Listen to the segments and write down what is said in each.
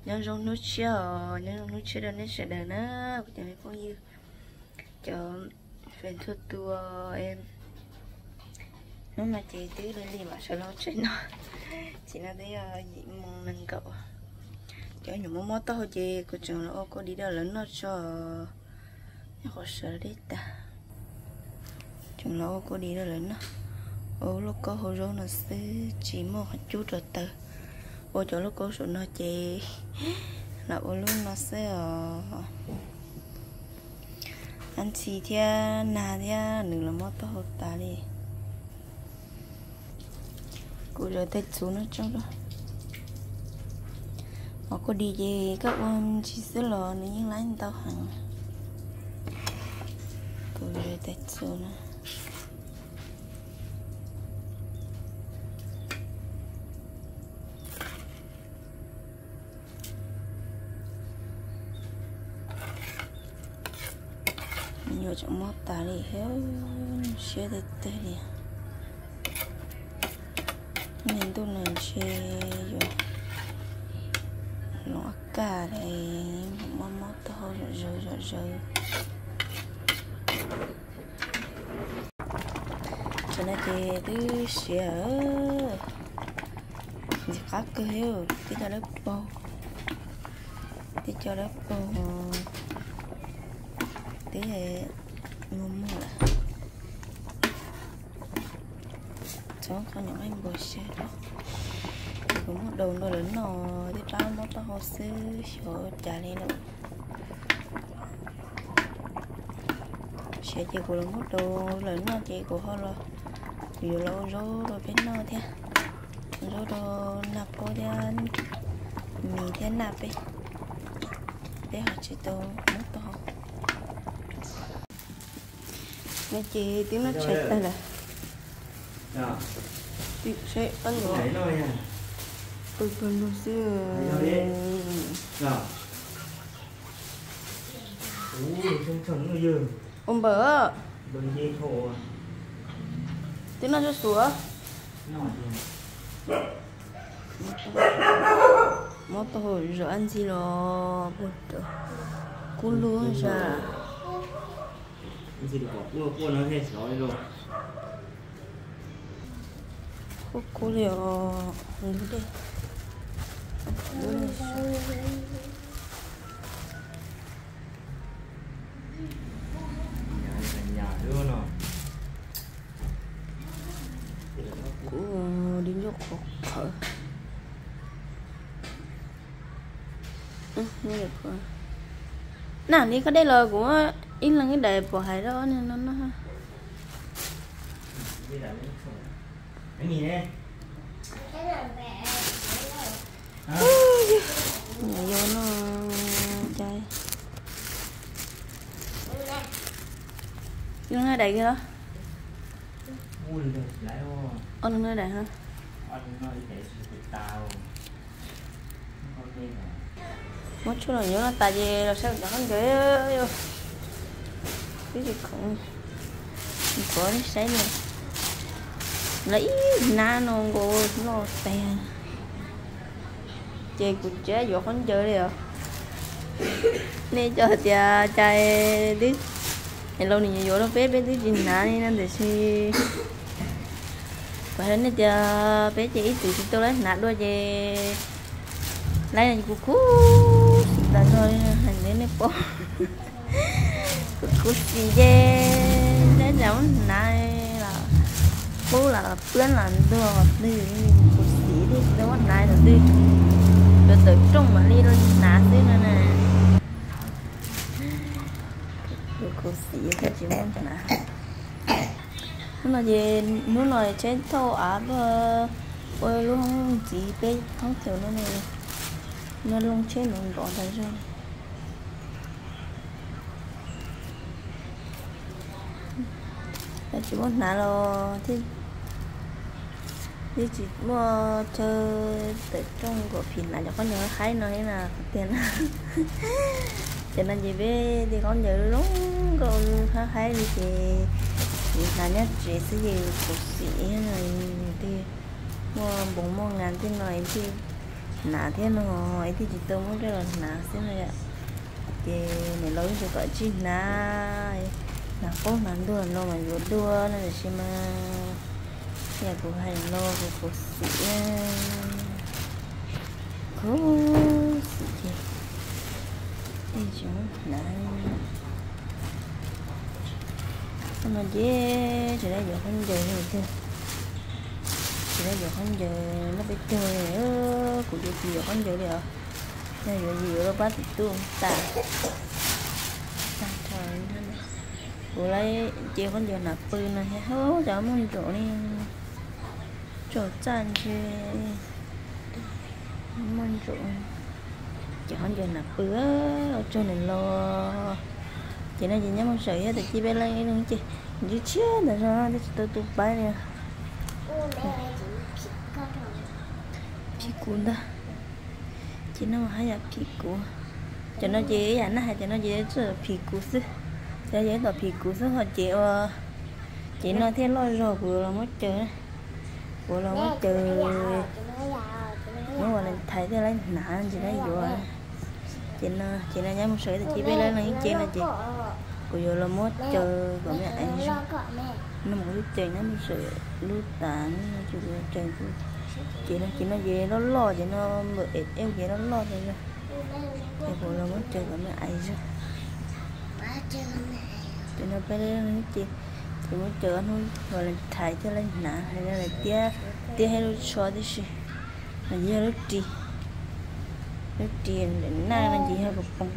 Nyob zoo hnub tshiab os, nyob zoo hnub tshiab rau nej sawv daws na, kuv cov me phooj ywg, cov fans txhua tus. Hnub no ces twb lig lig mam sawv los tsev no, tsev no twb yog yim moo nees nkaum. Cov nyuam mob mob taub hau ces kuv tseem los ua kua dis rau lawv noj tso, nyob qhov sawv deb tas. Tseem los ua kua dis rau lawv noj, ua lauj kaub hau zaub no xwb tsis muaj qhov cub rau taws. Ua cov lauj kaub saum no ces los ua lub no xwb os. Ab ntxhi thiab nag thiab nws los mob taub hau tas li. Kuv zaws tais txhuv no tso rau. Ua kua dis ces koj ua ntsis xwb los nws yeej laib ntau heev. Kuv zaws tais txhuv no. Yuav tsum mob tas li thiab, siab teg teg li. Niaj ntuj no ntshe yuav hloov ab kaj li, mob mob taub hau zom zaws zom zaws. Tam no ces twb siav, ntxim qab kawg thiab, twb coj dawb paug, twb coj dawb paug, twb muag muag lawm. Txhob qhov nyuam qaij npua siab rau, kuv muab daus rau lawv noj, twb pab muab taub hau xwb xyov ua cas li lawm. Siav ces kuv los muab daus lawv noj ces kuv ho los, kuv yuav los ua zaub rau peb noj thiab, ua zaub rau naj paub thiab, mis thiab naj peb, peb ho tsis tau muab tau. No ces twb noj tshais tag lawm, twb seb pab ntuav pw pawg lug xwb. Ua npawm, twb noj tsuj xuav. Mob taub hau zom ab ntxhi los puag rawv kub lug zag. Kub kub li os, ntug dej. Kuv di ncuj qhuav qhawv. Naj li koj dej los kuv ib leeg ib daim pom hais rau no no. Nyuam yaus no cai. Leej no daim kiag los? Leej no daim. Muab tshuaj los yuav no tas ces los saib cov khaub ncaws. Twb tsis khoom, kuv saib li, lawv ib hnab no nkaus loj tag. Ces kuv tsis yuav khaub ncaws li os. Nej cov hais tias cai twb, hais los nws yuav yuav rau peb, peb twb tsis hnav li no tiam sis kuv hais rau nej tias peb ces ib txwm tsis tau laib hnav dua ces laib no ces kuv khuv xim tas zog li hais rau nej paub. Kuv khuv xim ces laib cas muab hnav los qub los pwb los ntuag qhov twg, kuv khuv xim thiaj tsis tau muab hnav qhov twg. Yuav tawm rooj mam li hnav xwb no na. Kuv khuv xim thiaj tsis muab hnav. Hnub no ces hnub no tsheb thauj av tuaj ua lub hoob ntxiv peb hoob chaw no, no loo tsheb nrov nrov tas zog. Tsis muab hnav los thiaj li tsis muaj chaw tawm rooj kom phim hnav cov khaub ncaws haib no thiab na qhov tiag na. Ces no ces peb tej khaub ncaws zoo nkauj haib haib li ces hnav nyob tsev xwb ces khuv xim. Tej muaj npoos muaj ngas tej no thiaj Hnav thiab no, ib tij tsis tau muab coj los hnav xwb no yom. Ces niam laus ib tug kom tsij hnav, hnav qaub hnav ntuag no mas yuav dua no tiam sis mas yam kuv hais no kuv khuv xim, khuv xim ces tsis muab hnav. Qhov no ces tsis tau yuav khaub ncaws li tiag, tsis tau yuav khaub ncaws noj peb caug li, kuv ces tsis yuav khaub ncaws li os. Yog yuav yuav rau pab tim tub tas. Kuv lawv ces khaub ncaws hnav pw no thiab, cov muaj ntsaum li, tsaug txaj ntshe muaj ntsaum. Ces khaub ncaws hnav pw, ua tsaug niam laus. Ces no ces nyob mus sawm thiab, tam sim peb leej ib leeg ces ntsib tshiab ntawd zog twb tsis tau tu paib li. Phim kuv ntag. Ces no haj yam phim kuv. Cov no ces ib yam nej hais, cov no ces tsuas phim kuv xwb. Cov no ces ib tom phim kuv xwb ho ces ua, ces no thiaj loj zog kuv los muab caw, kuv los muab caw, muab Valentine thiaj li hnav ntsis li yuav. Ces no ces no nyob mus sawv tas ces peb leej leej ib ce no ces kuv yuav los muab caw kom me aiv zog. No mus kuv twb caw nyob mus sawv lub tas no ces kuv caw, ces no ces no ces loj loj ces no npawm es ces loj loj tas zog. Ces kuv los muab caw kom me aiv zog. Ces no peb leej leej ib ce, ces muab caw ob hnub Valentine thiaj li hnav hais tias tiab thiab lub tsho tib si. No ces yog lub ris, lub ris daim naj no ces yog kaus poom,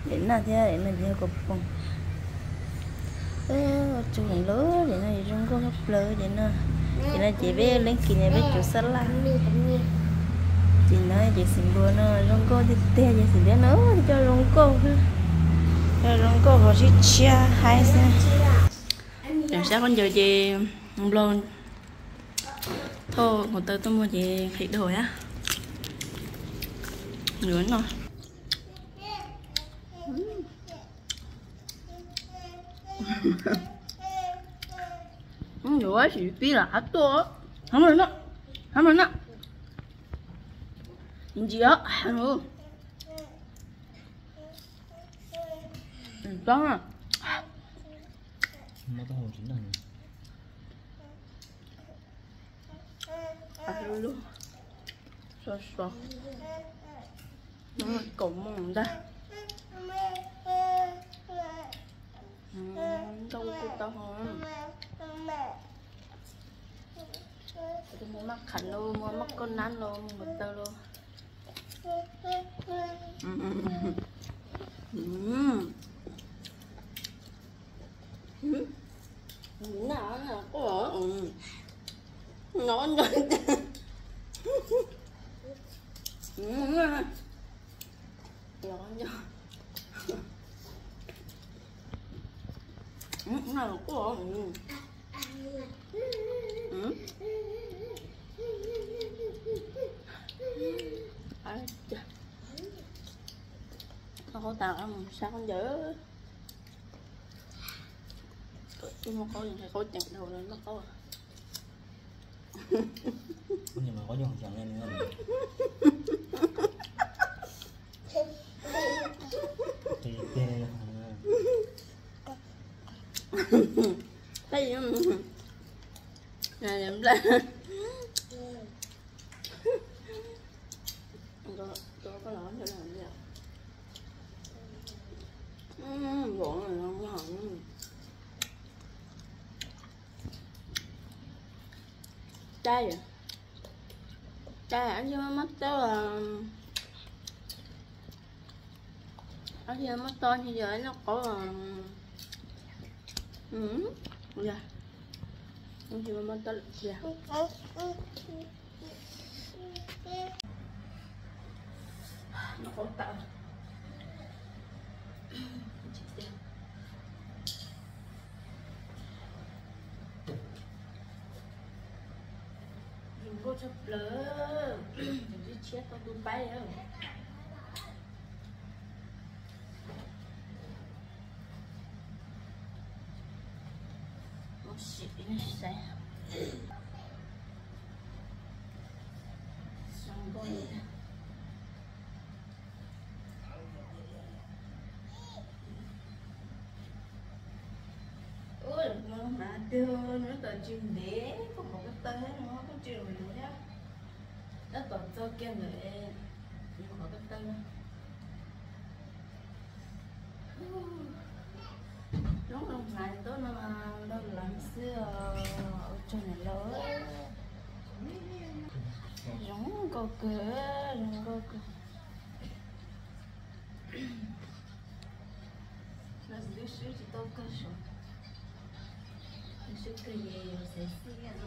daim naj thiab daim no ces yog kaus poom. Ua tsaug niam laus, ces no ces zoo nkauj tshaj plaws ces no. Ces no ces peb leej kis no peb tsuav xab laj. Ces no ces xim npua no zoo nkauj tiag tiag, ces xim npua no coj zoo nkauj, coj zoo nkauj ho sib tshiab haib xwb. Ces sab khaub ncaws ces nplau thauj hluav taws tuaj muag ces nqhis dhau thiab. Yuav noj. Yuav sim pib lam qab tuaj, hab no, hab no na. Ntsia, tob na. Lub so so, kaum moo ntag. Ntau kuj tau ho. Mus maj qham los, mus maj kauj nab los, mus hluav taws los. Qhov tas sab khaub ncaws. Muaj qaub, qaub ceem dhau, muaj qaub. Cai, cai, ab, mob to, ab, mob to, noj qaub, mob to lawm tiag. Noj qaub tawm. Zoo nkauj tshaj plaws, tus tshiab tau tu paib. Sim saib, zoo nkauj li Nws tab tom tsis ntev, koj qhov ko taw no koj tsis ua li thiab. Tab tom txog kiag ntawm qhov ko taw no. Lub no hnav ntaub no mas ntau leev xwb os, ua tsaug niam laus. Zoo nkauj kawg, zoo nkauj kawg. Los twb swb tsis tau kawg saum. Swb kawg ces yuav xaiv xij no.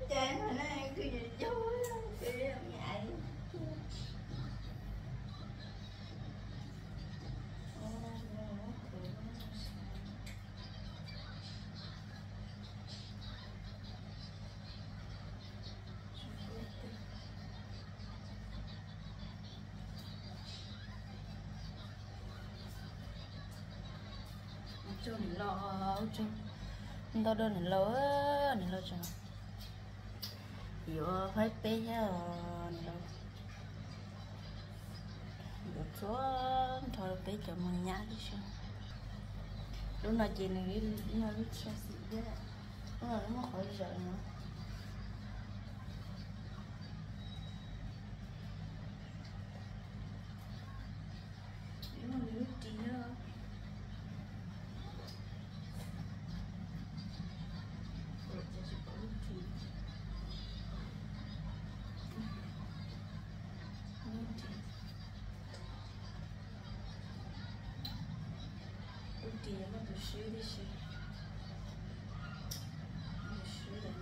Cas no na, kawg yuav caug, kawg yuav me aiv. Ntau dua niam laus, niam laus tseem yuav faib peb thiab os niam laus. Yuav txhua nrho peb cov mus nyab tib si. Lub no ces nws yog lub tshaj xim thiab, lub no lub muaj qhov zawm no. Lub no nws lub ris thiab. Ua cas tsis pom lub ris? Lub ris, lub ris muaj tus swb tib si. Muaj tus swb lawm.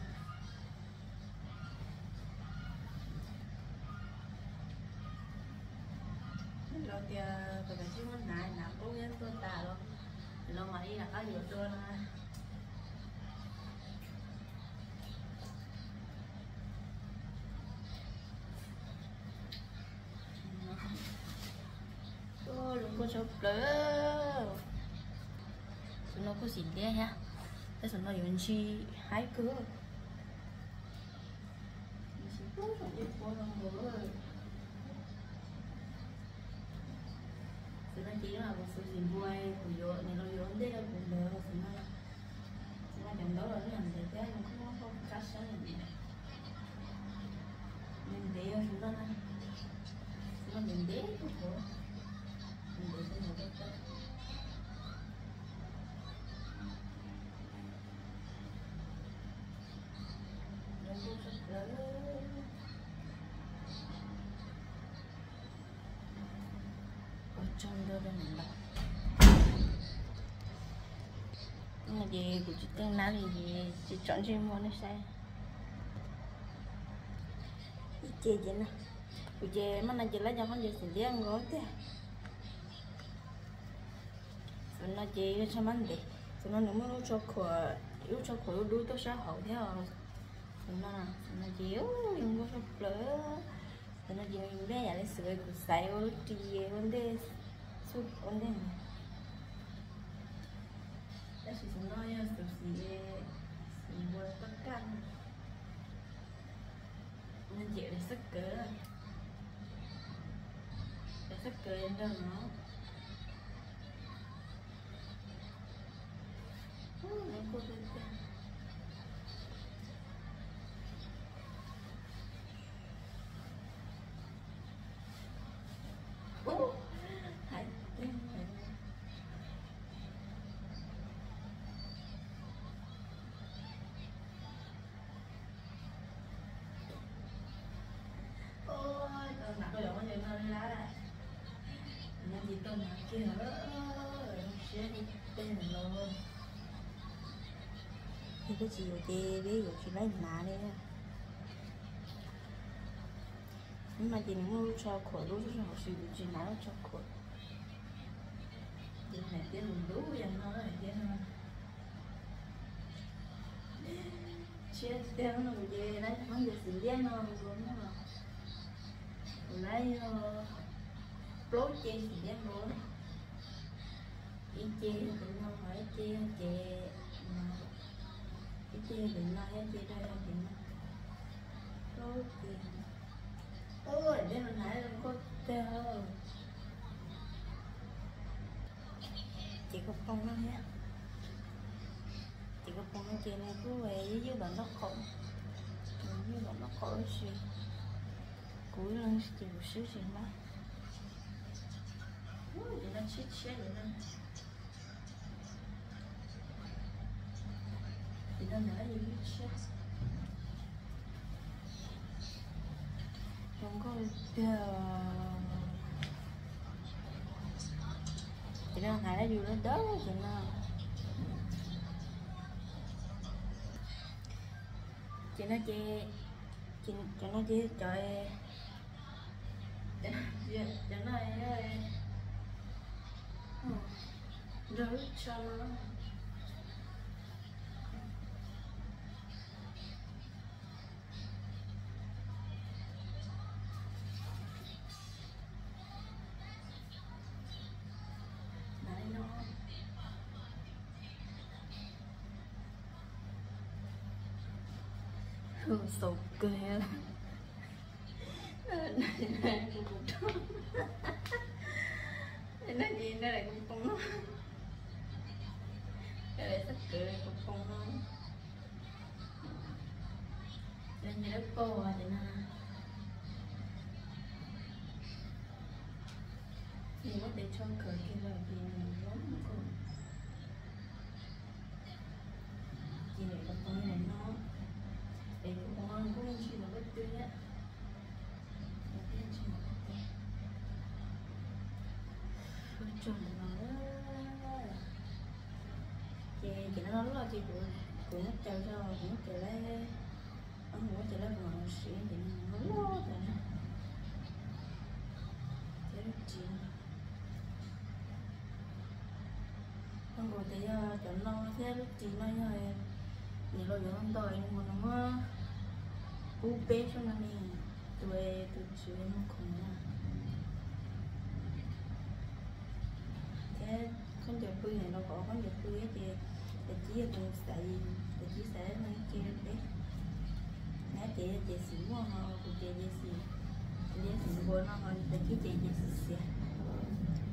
Los tias kom kav tsij muab hnav, hnav qub nyob tuaj tas los, los mam li rov qab yuav dua no. Zoo nkauj tshaj plaws. Xwm no kuj xim ntiab thiab, tab xwm no yuav ntshis haib kawg. Ntshis pub zoo ncej puab no nkaus. Xwm no ces kuv xwm xim npua, kuv yuav niam laus yuav ntej rau kuv ntawd xwm no. Xwm no cov ntaub los yeej ntev thiab, nws kuj muab hau kab sab ntev ntev yog xwm no na. Xwm no ntev ntev kawg, ntev ntev kawg. Zoo nkauj tshaj plaws. Ua tsaug ntau rau niam laus. No ces kuv tsis teej nab li ces tsis tsom ntsej muag nej saib. Ib ce ces no, kuv ces mas no ces lab cov khaub ncaws xim ntiab nkaus tiag. Xwm no ces yog tsho mab ntev, xwm no nws muaj lub tsho khuam, lub tsho khuam dub dub tuaj sab hauv thiab os. Xwm no, xwm no ces zoo nkauj tshaj plaws. Xwm no ces nws npej yam li xwm kuv xaiv ua lub ris ua ntej, xub ua ntej. Tab sis xwm no yog xwm xim, xwm npua toj kaj. Nws nce daim xab kawg, daim xab kawg nrog no. Zoo nkauj tiag tiag. Hais tiag. Ua, tau hnav koj cov khaub ncaws no li lawm. No ces tau hnav kiag, zoo siab li tej los. Yog koj tsis yuav ces peb yuav tsis laib hnav li. Hnub no ces nws muaj lub tsho khuam dub tshaj hauv, tab sis kuv tsis hnav lub tsho khuam. Ces hais tias lus lub yam no hais tias no. Tshiab tiag no kuv ces laib khaub ncaws xim ntiab no nkaus no. Kuv laib yog plaub ce xim ntiab nkaus. Ib ce yog tus no, ho ib ce yog ces, ib ce yog tus no, ib ce rau yog tus no. Plaub ce. Ua, ntiab no hnav zoo nkauj tiag. Ces kuv pom no thiab, ces kuv pom no ces nws kuj yuj yuj tom nraub qaum, yuj tom nraub qaum tab sis kuv ib leeg ces kuv swb tsis npaj. Ces no tshiab tshiab ces no, ces no ntawd yus tshiab zoo nkauj tiag. Ces no hais yus dawb dawb ces no, ces no ces, ces cov no ces cov, cov no nrog lub tsho no. Xaus kawg. No ces no kuv pom no, txoj kawv kuv pom no, nws nyias lub paug ces no, nws muab tes tsho kawg kiag los ces nws zoo nkauj. Ces kuv pom no, es kuv pom no kuj yeej tsis mus qab twg thiab, kuj yeej tsis mus qab twg. Ua tsaug ntawm no. Ces cov no loj loj ces kuv, kuv muab caws zog, kuv muab caws lawm, kuv muab caws lawm kuv mam mus siv ces no loj loj tas na. Thiab lub ris no, zoo nkaus tias yog cov no thiab lub ris no yog nws los yuav ntau ntau es nws muab pub peb suab no ne, tus, tus tsis muaj khoom na. Thiab khaub ncaws pw, los kom khaub ncaws pw thiab ces, ces Cib yog tus xaiv, ces Cib xaiv no ces peb, nab ces yog ces xim muaj ho kuv ces ces xim, ces xim npua no ho ces Cib ces ces xim xiav.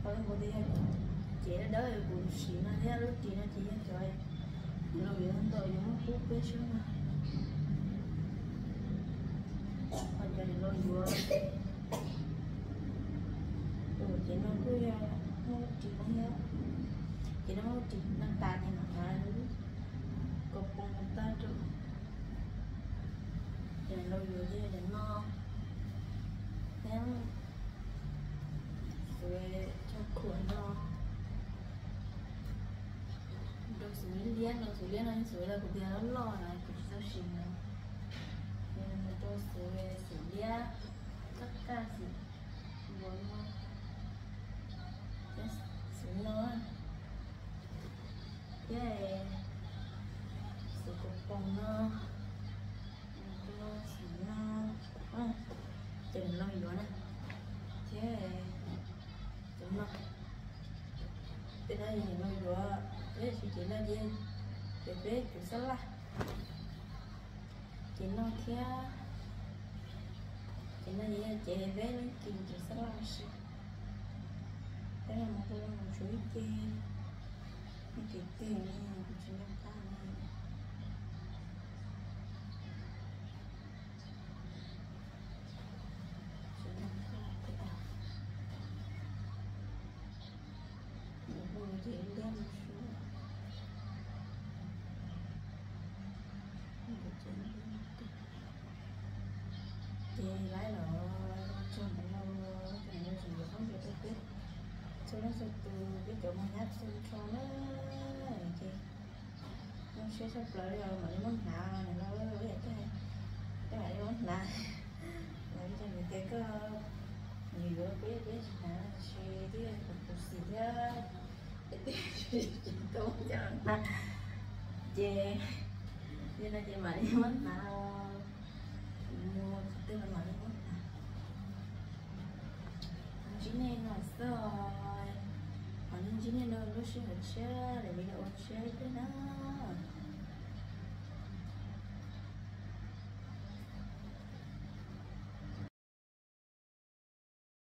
Ho zoo nkaus tias yog ces dawb dawb kuv siv no thiab lub ris no ces yog cov nws los yuav ntau yuav muab pub peb suab no. Ho cov nws los yuav, ces no kuj yog muaj lub ris no thiab, ces no muaj lub ris no tas ces mam hnav lub kaus poom tag rau. Ces los yuav ces yog cov no thiab, xuv tshaj khuam no, rau xuv liab no, xuv liab no yog xuv uas kuv tias loj loj na kuv tsis txawj siv na, rau xuv, xuv liab, txoj kaj xim npua no, thiab xuv no, thiab xuv kaus poom no, rau xuv no, ces nws los yuav na, thiab xuv no, tej no yog nws los yuav, peb tsis ces no ces, ces peb cuv xab laj, ces no thiab, ces no ces yog ces peb leej twg cuv xab laj si. Peb los mus rau mus tshuav ib ce, ib ce twg ne, kuv tsis nco qab ne. Tsis nco qab, mus hu ces liab mus suab. Ces lawv los txog ntawm no, txog ntawm no tseem yuav khaub ncaws rau peb txhua leej txhua tus, peb cov mos nyab txhua tso na. Ces zoo siab tshaj plaws li os, mam li muab hnav no, tej mam li muab hnav. Mam li cog nws tias koj yuav yuav peb, peb tsis hnav, tab sis twb yog kuv xim thiab, es twb tsis tau coj los hnav. Ces yog no ces mam li muab hnav, mus qhov twg los mam li muab hnav. Ntsib nej no xwb, mam li ntsib nej rau lub sij hawm tshiab, daim video tshiab ib pliag na.